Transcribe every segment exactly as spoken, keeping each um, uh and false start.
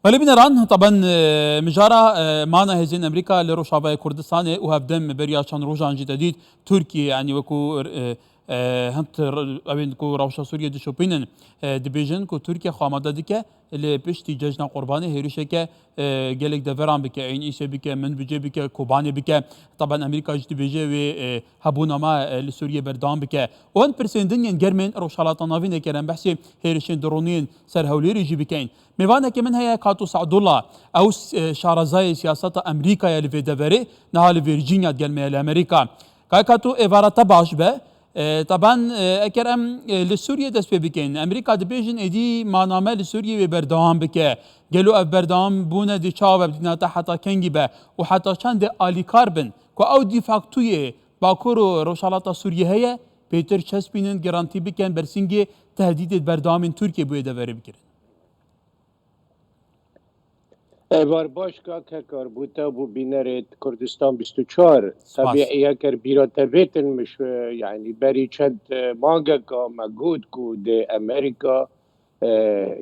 Belê bîneran, taben, e, mijara, e, mana hêzên Amerîka li Rojavayê Kurdistanê û hevdem beriya çend rojan jî te dît, Tirkiye, yanî wekû, e, e, hint r-, ewên ku rewşa Sûriyê dişopînin, e, dibêjin ku Tirkiye xwe amade dike li piştî cejna Qurbanê hêrişeke, e, gelek deveran bike, Ên Îsê bike, Minbicê bike, Kobanê bike. Taben Amerîka jî dibêje wê, e, hebûna me, e, li Sûriyê berdewam bike. Û hin pirsên din yên germên Rojhalata Navîn ekerin behsê hêrişên dronî yên ser Hewlêrê jî bikeyin. Mêvanekî min heye Kato Sadullah. Ew, e, şarezayê siyaseta Amerîkayê li vê deverê, niha li Virginia digel me ye li Amerîka. Kay Kato, êvara te baş be. E, taban, e, eker em, e, li Sûriyê dest pê bikin, Amerîka dibêjin êdî mana me li Sûriyê wê berdewam bike. Gelo ev berdewam bûne dê çawa be, bi dîna te heta kengî be û heta çend dê alîkar bin ku ew dîfaktuyê Bakur û Rojhalata Sûriyê heye, pêtir çespînin, gerantî bikin, bersîngê tehdîdê berdewamên Tirkiye bûye deverê bikirin? Êvar baş, kak Hekar, bû te bû bînerê Kurdistan bîst û çar. Spas. Tebî eker bîra te vêtin miş, e, yanî berî çend, e, mangeka me got ku dê Amerîka, e,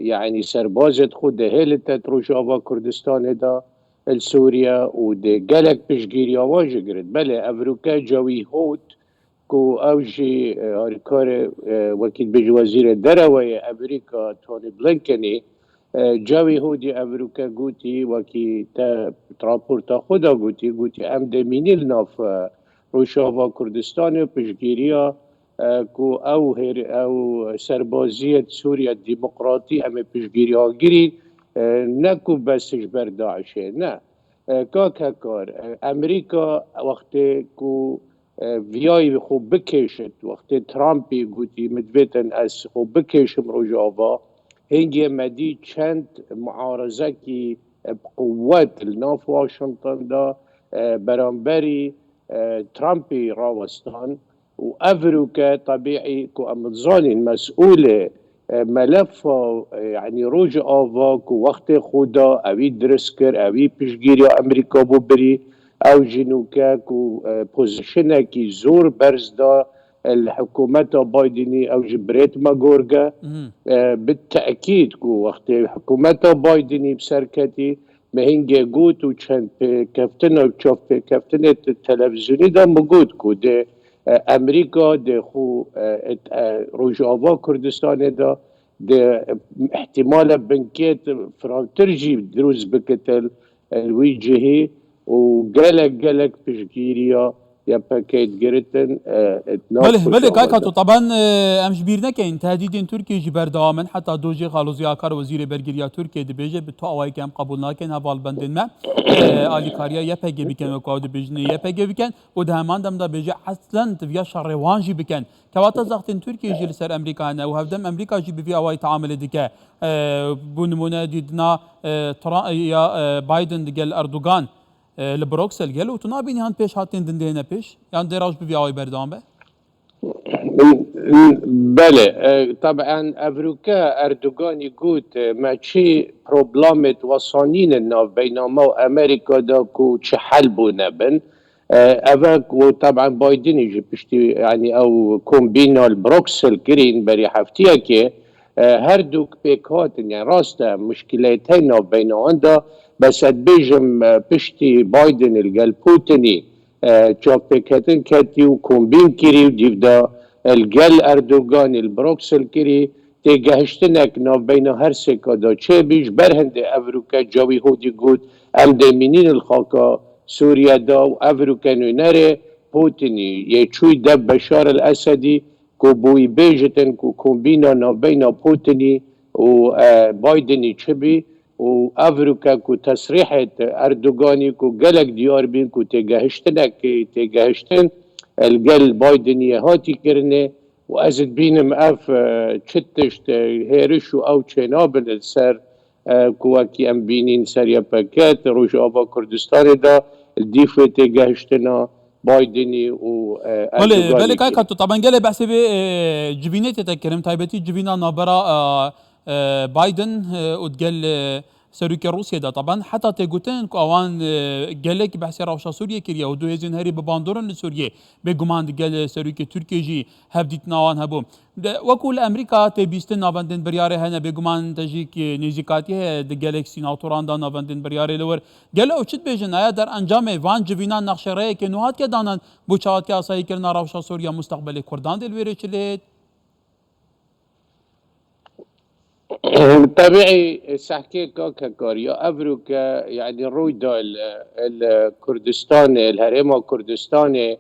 yanî serbazê xwe dihêlite di Rojava Kurdistanê de, li Sûriye û dê gelek piştgiriya wan jî girit. Belê, evroke Cewî Hot, ku ew jî, e, harîkarê, e, wekî dibêje wezîrê dereweyê Amerîka Tony Blinkenî, e, Cewî Hodî evroke gotî, wekî te raporta xwe de gotî, gotî, em dê mînî li nav, e, Rojava Kurdistanê û piştgiriya, e, ku ew hêr-, ew serbaziyê Sûriye Demokratî em ê piştgiriya girîn, e, ne ku bes ji ber DAIŞê, ne. E, kak Hekar, e, Amerîka wextê ku, e, viyayî xwe bikêşit, wextê Trumpî gotî, min divêtin ez xwe bikêşim Rojava, hingê me dî çend muarezekî, e, bi quwet li nav Washington de, e, beramberî, e, Trumpî rawestan. Û ev rûke tebîî ku em dizanîn, mesûlê, e, melefa, e, yanî Rojava ku wextê xwe da, ewî dirist kir, ewî piştgiriya Amerîka bû birî, ew jî nûke ku, e, pozîşinekî zor berz da, e, li hikûmeta Bidenî, ew jî birêt me gorge. Mhm. E, bi tekîd ku wextê hikûmeta Bidenî bi ser ketî, me hingê got û çend pêkeftina û çavpêkeftinê di televîzyonî de min got ku dê, e, Amerîka dê xwe, e, et-, e, Rojava Kurdistanê de dê, e, îhtîmale binkêt firavtir jî dirûst bikitin, e, li wî cihî û gelek, gelek piştgiriya Y P G digiritin, e, di nav Belê, belê, Rojava kaka de. Tu, taban, e, em ji bîr nekeyin, tehdîdên Tirkiyê jî berdewam in. Heta dojê Xalozî Akar, wezîrê bergiriya Tirkiyê, dibêje, bi tu awayekî em qebûl nakin, hevalbendên me, e, alîkariya Y P G bikin, wek ew dibêjin, Y P G bikin û di heman dem de bêje, eslen tiviya şerê wan jî bikin. Kewata zextên Tirkiyê jî li ser Amerîka hene û hevdem Amerîka jî bi vî awayî teamulê dike. E, bo nimûne dîtina, e, Tra-, ya, e, Biden digel Erdogan, e, li Bruksel gel û tu nabînî han pêş hatên din dihêne pêş? Yan dê rewş bi vî awayî berdewam be? Belê, e, taban ev rûke Erdoganî got, e, me çi problemê di wesanînin navbeyna me û Amerîka de ku çi hel bûne bin. E, ev e ku taban Bidenî jî piştî, yanî ew kombîna li Bruksel kirîn berî heftiyekê, e, her dûk pêk hatin, yani rast e, muşkileyê tey navbeyna wan de, bes ez dibêjim, e, piştî Bidenî li gel Putinî, e, çavpêketin ketî û kombîn kirî û dîv de, e, li gel Erdoganî li Bruksel kirî, têgehiştinek navbeyna her sêka de çêbî, ji ber hindê ev rûke Cawî Hodî got, em dê mînîn li xaka Sûriye de û ev rûke nûnerê Putinî yê çûyî dev Beşar el Esedî ku bo wî bêjitin ku kombîna navbeyna Putinî û, e, Bidenî çi bî û ev rûke ku tesrîhê Erdoganî ku gelek diyar bîn ku têgehiştinek, têgehiştin, e, li gel Bidenî yê hatî kirinê û ez dibînim ev, e, çi tişt, e, hêriş û ew çênabin li ser, e, ku wekî em bînîn ser Y P G di Rojava Kurdistanê de li dîf wê têgehiştina Bidenî û, e, Belê, Erdoganî belê, kaka, tu taban gelê behsê vê, e, civînê tê te kirin, taybetî civîna navbera, e, e, Biden, e, û digel, e, serokê Rûsyê de. Taban heta tê gotin ku awan, e, gelek behsê rewşa Sûriyê kiriye û du hêzên herî bi bandor in li Sûriyê. Bêguman digel serokê Tirkiyê jî hevdîtina wan hebû. De, wekû li Amerîka tê bîstin navendên biryarê hene, bêguman te jî ki nêzîkatî heye di gelek sînatoran de navendên biryarê li wir. Gelo ew çi dibêjin? Aya derencamê van civînan nexşereyeke nû hatiye danan bo çawa hatiye asayîkirina rewşa Sûriya, mustaqbelê Kurdan dê li wê rê çi lê? Tebîî sehkê kak Hekar ya evroke, yanî rûy da li, li Kurdistanê, li herêma Kurdistanê,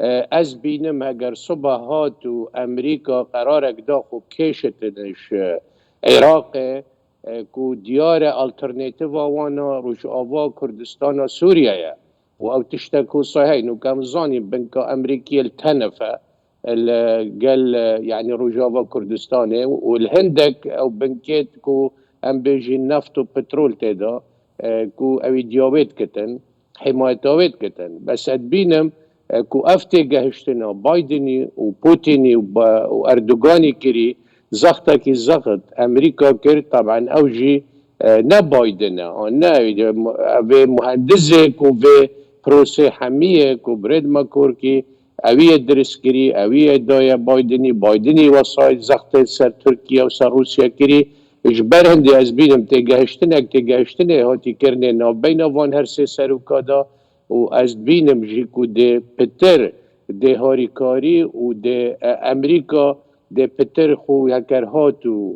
e, ez bînim heger sibe hat û Amerîka qerarek da xwe kêşitin ji Iraqê, e, ku diyar e alternatîfa wan a Rojava Kurdistana Sûriye ye. Û ew tiştek ku sahey nû ke em zanîn binka Amerîkiyê li tenif e, li gel, e, yanî Rojava Kurdistanê û li hindek ew binkêt ku em bêjin neft û petrol tê de, e, ku ew ê diya wê dikitin, himayeta wê dikitin. Bes ez dibînim, e, ku ev têgehiştina Bidenî û Putinî û ba-, û Erdoganî kirî, zextekî zext Amerîka kir, taban ew jî, e, ne Biden e, an ne, e, mu-, vê muhendisê ku vê prosê hemiyê ku Brad McCorkî ewî yê dirist kirî, ewî yê daye Bidenî, Bidenî wesayît zextê ser Tirkiye û ser Rûsya kirî. Ji ber hindê ez bînim têgehiştinek, têgehiştinê hatî kirinê navbeyna van her sê seroka de û ez dibînim jî ku dê pitir, dê harîkarî û dê, e, Amerîka dê pitir xwe heker hat û,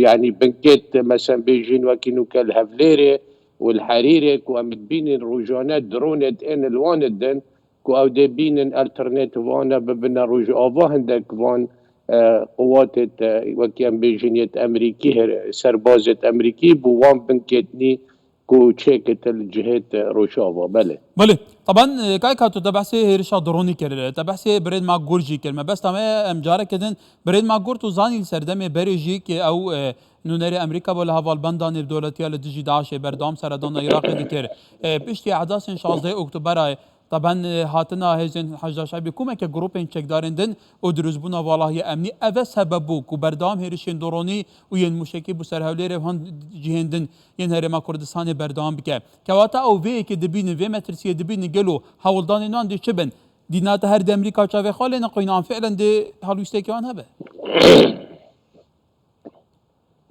yanî binkêt, meselen bêjin wekî nûke li Hevlêrê û li Herîrê ku em dibînin rojane dronê diên li wan didin, ku ew dê bînin alternatîfane bibine Rojava hindek van, e, quwatê te, wekî em bêjin yêt Amerîkî, her-, serbazêt Amerîkî bo wan binkêt nî ku çêkete li cihê te Rojava. Belê. Belê. Taban, e, kayka tu te behsê hêrişa dronî kir, te behsê Brad McGurk jî kir. Me besta me em careke din Brad McGurk tu zanî li serdemê berê jî ki ew, e, nûnerê Amerîka bû li hevalbenda nêvdewletiya li dijî DAIŞê berdewam seredana Iraqê dikir. E, piştî ehdasên şazdehê Oktobera, taban, e, hatina hêzên Heşda Şebî komeke grûpên çekdarên din û dirustbûna valahiya emnî, ev e sebeb bû ku berdewam hêrişên dronî û yên mûşekî bo ser Hewlêrê û hin cihên din yên Herêma Kurdistanê berdewam bike. Kewata ew vê yekê dibînin, vê metirsiyê dibînin, gelo hewldanên wan dê çi bin? Dîna te her di Amerîka çavê xwe lê neqîne, an fiilen dê helwîstekê wan hebe?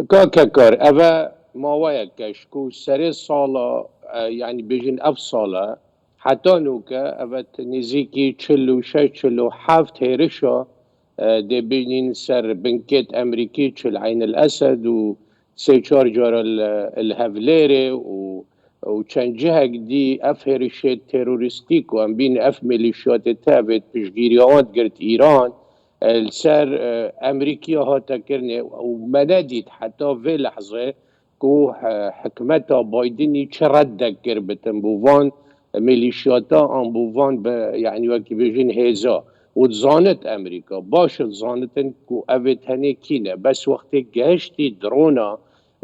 Kak Hekar, ev e maweyeke ji ku serê sala, e, yanî bêjin ev sal e, heta nûke ev e nêzîkî çil û şeş, çil û heft hêrişa, e, dê bînîn ser binkêt Amerîkî, çi li Eyn el Esed û sê çar cara li, li Hevlêrê û, û çend cihek dî ev hêrişê terorîstî ku em bîn ev milîşyatê tevêt piştgîriya wan digirt Îran, e, li ser, e, Amerîkiya hate kirinê û me nedît heta vê lehzê ku, e, hikmeta Bidenî çi reddek kir bitin bo van milîşyata an bo van bi, yanî wekî bêjin hêza. Û dizanit Amerîka, baş dizanitin ku ev ê tenê kî ne. Bes wextê gehiştî drona,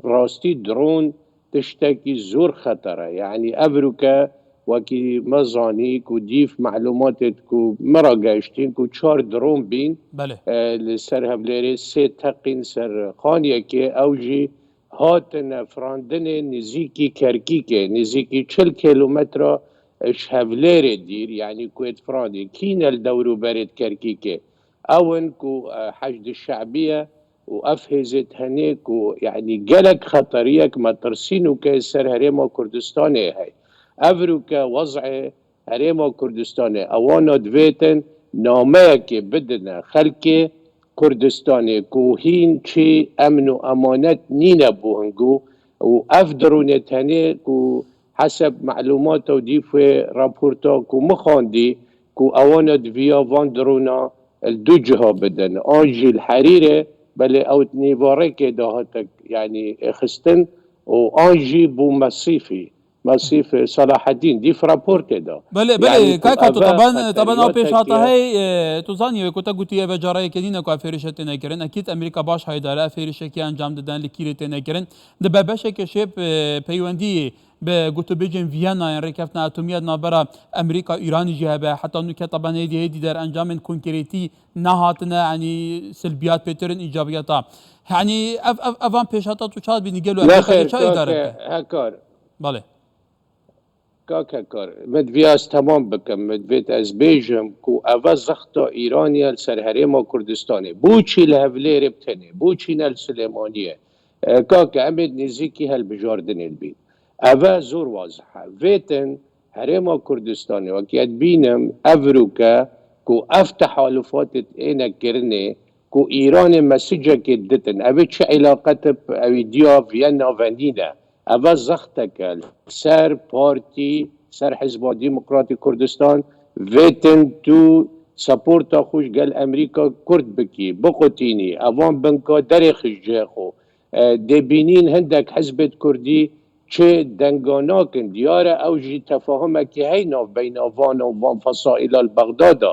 rastî dron tiştekî zor xeter e. Yanî evroke wekî me zanî ku dîv melumatê ku me ra gehiştîn ku çar dron bîn, Belê. e, li ser Hevlêrê sê teqîn ser Xaniyekê, ew jî hatine firandinê nizîkî Kerkîkê, nizîkî çil kîlometre ji Hevlêrê dîr, yanî ku êt firandî kî ne li dewrûberê di Kerkîkê. Ew in ku, e, Heşd Şebî ye û ev hêzê tenê ku, yanî gelek xeteriyek metirsînûke ser Herêma Kurdistanê heye. Evroke wez'ê Herêma Kurdistanê ewana divêtin nameyekê bidine xelkê Kurdistanê ku hîn çi emn û emanet nîne bo hingo û ev dronê tenê ku heseb melûmata û dîfê raporta ku min xwendî ku ewana diviya van drona li du ciha bidin. An jî li Herîrê, belê ew nêvarêkê de hate, yanî, xistin û an jî bû Mesîfî. Mesîf, e, Selahedîn, dîf raportê de. Belê, belê, Yanî ku kayka tu eve taban, taban ew xeteriyateke pêşhata hey, e, tu zanî wê ku te gotî ev e carayeke nîne ku ev hêrişe têne kirin. Ekîd Amerîka baş haydar e, ev hêrişekî encam didin, li kîrê têne kirin. Dibe beşeke şêp, e, peywendiyê bi gotûbêjên Vîyenayên rêkeftina atomî ya di navbera Amerîka û Îranî jî hebe. Heta nûke taban hêdî hêdî derencamên konkretî nehatine, yanî silbiyat pêtir in, îcabiyata. Yanî ev, ev, evan pêşhata tu çawa dibînî, gelo Nexêr, Amerîka çawa îdare kake bike? Hekar. Belê. Kak Hekar, min divê ez temam bikim, min divêt ez bêjim ku eve zexta Îranê ye li ser Herêma Kurdistanê. Boçî li Hevlêrê bi tenê, boçî ne li Silêmaniyê? E, kake, em ê di nêzîkî hilbijardinê dibîn. Eve zor wazih e. Vêtin Herêma Kurdistanê, wekî ez dibînim, ev rûke ku ev tehalufatê êne kirinê, ku Îranê mesicekê didin. Ev ê çi îlaqetê bi ewîdiya viye nave nîne. Eve zexteke li ser partî, ser Hizba Demokratî Kurdistan, vêtin tu saporta xwe ji gel Amerîka kurt bikî, biqutînî, evan binka derêxî ji cihê xwe. E, dê bînîn hindek hizbêt kurdî çi denga nakin. Diyar e ew jî tefahumekî hey navbeyna van û van fesaîla li Bexdad de.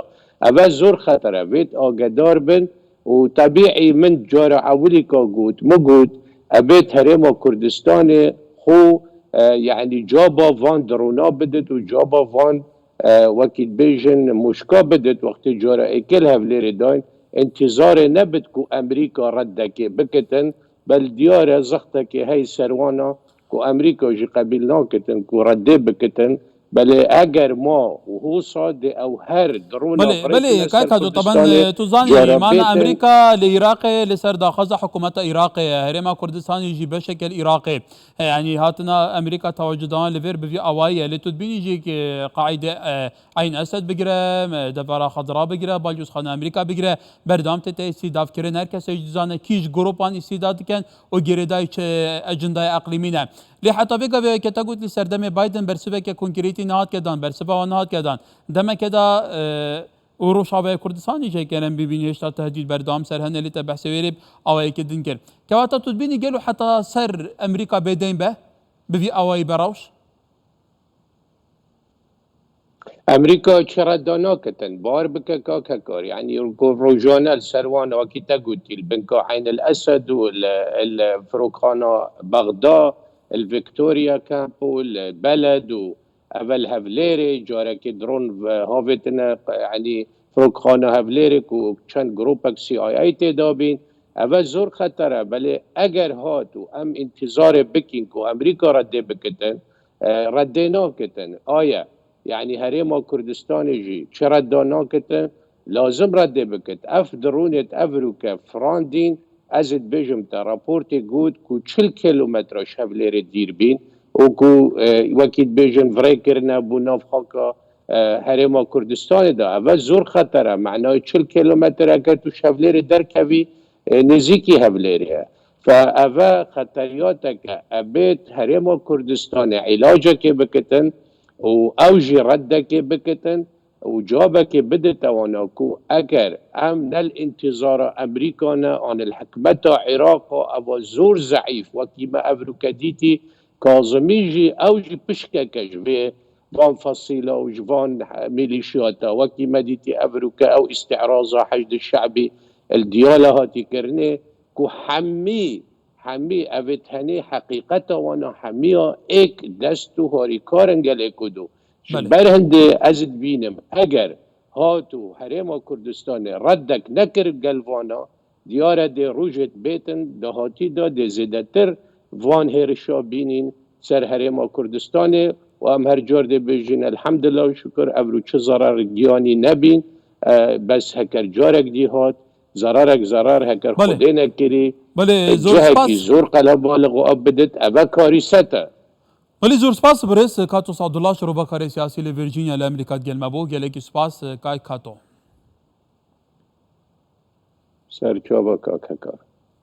Eve zor xeter e, vêt agedar bin û tebîî min cara ewilîka got, min got, ebêt Herêma Kurdistanê xwe, e, yanî caba van drona bidit û caba van, e, wekî dibêjin mûşka bidit, wextê cara êkê li Hevlêrê dayîn, întîzarê nebit ku Amerîka reddekê bikitin, bel diyar e zextekê hey ser wan a ku Amerîka jî qebîl nakitin ku reddê bikitin. Belê eger ma û hosa dê ew her drona Belê, belê, birêkine Kay ser Kato, taban, Kurdistanê, e, tu zanî, cara mana bêtin. Amerîka li Iraqê li ser daxwaza hikûmeta Iraqê ye, Herêma Kurdistanê jî beşeke li Iraqê. E, yanî hatina Amerîka tewacû dawan li vêr bi vî awayî ye. Lê tu dibînî jî ki qaîde, e, Eyn Esed bigire, e, Devera Xadra bigire, Balyozxana Amerîka bigire, berdewam tête îstîhdafkirin. Her kesê jî dizane kî ji grûpan îstîhdaf dikin û girêdayî çi ecendaya eqlîmî ne. Lê heta vê gavê ke te got li serdemê Biden bersiveke konkretî nehat ke dan, bersiva wan nehat ke dan. Demeke da, e, û Rojavaya Kurdistanê jî heke em bibîn hêşta tehdîd berdewam ser hene, lê te behsê wê rê bi awayekî din kir. Kewata tu dibînî gelo heta ser Amerîka bêdeyn be, bi vî awayî be rewş? Amerîka çi redda nakitin, bar bike kak Hekar. Yanî ku rojane li ser wan, wekî te gotî, li binka Eyn el Esed û li, li firokxana Bexda, li Victoria Camp û li Beled û eve li Hevlêrê, carekê dron ve-, havêtine, yanî firokxana Hevlêrê ku çend grûpek C I A tê de bîn. Eve zor xeter e, belê eger hat û em întîzarê bikîn ku Amerîka reddê bikitin, e, reddê nakitin. Aye, yanî Herêma Kurdistanê jî çi redda nakitin, lazim reddê bikit. Ev dronêt ev rûke firandîn, ez ê dibêjim te, raportê got ku çil kilometre ji Hevlêrê dîr bîn û ku, e, wekî dibêjin virê kirine bo nav xaka, e, Herêma Kurdistanê de. Eve zor xeter e. Menayê çil kilometre eger tu ji Hevlêrê derkevî, e, nêzîkî Hevlêrê ye. Fe eve xeteriyateke ebêt Herêma Kurdistanê îlacekê bikitin û ew jî reddekê bikitin û cavabekê bidite wana ku eger em ne li întîzara Amerîka ne an li hikmeta Îraqa, eva zor zeîf, wekî me ev rûke dîtî, Kazimî jî, ew jî pişkeke ji vê van fesîla û ji van milîşiyata, wekî me dîtî ev rûke ew îstîraza Heşdî Şe'bî li Diyala hatî kirinê, ku hemî, hemî evê tenê heqîqeta wana hemiya êk dest û harîkarin gelê ku do. Ji Belê. ber hindê ez dibînim, eger hat û Herêma Kurdistanê reddek nekir gel vana, diyar e dê rojêt bêtin dahatî de dê zêdetir van hêrişa bînîn ser Herêma Kurdistanê û em her car dê bêjin, elhemdulillah û şukir, ev rû çi zerar giyanî nebîn, e, bes heker carek dî hat, zerarek zerar heker Belê. Xwedê nekirî, Belê, e, zor cihekî spas. zor qelebalix û ev bidit, eve karîset e. Belê, zor spas birêz Kato Sadullah, şirova karê siyasî li Virginia li Amerîka digel me bû. Gelekî spas, Kay Kato. Ser çava kak Hekar.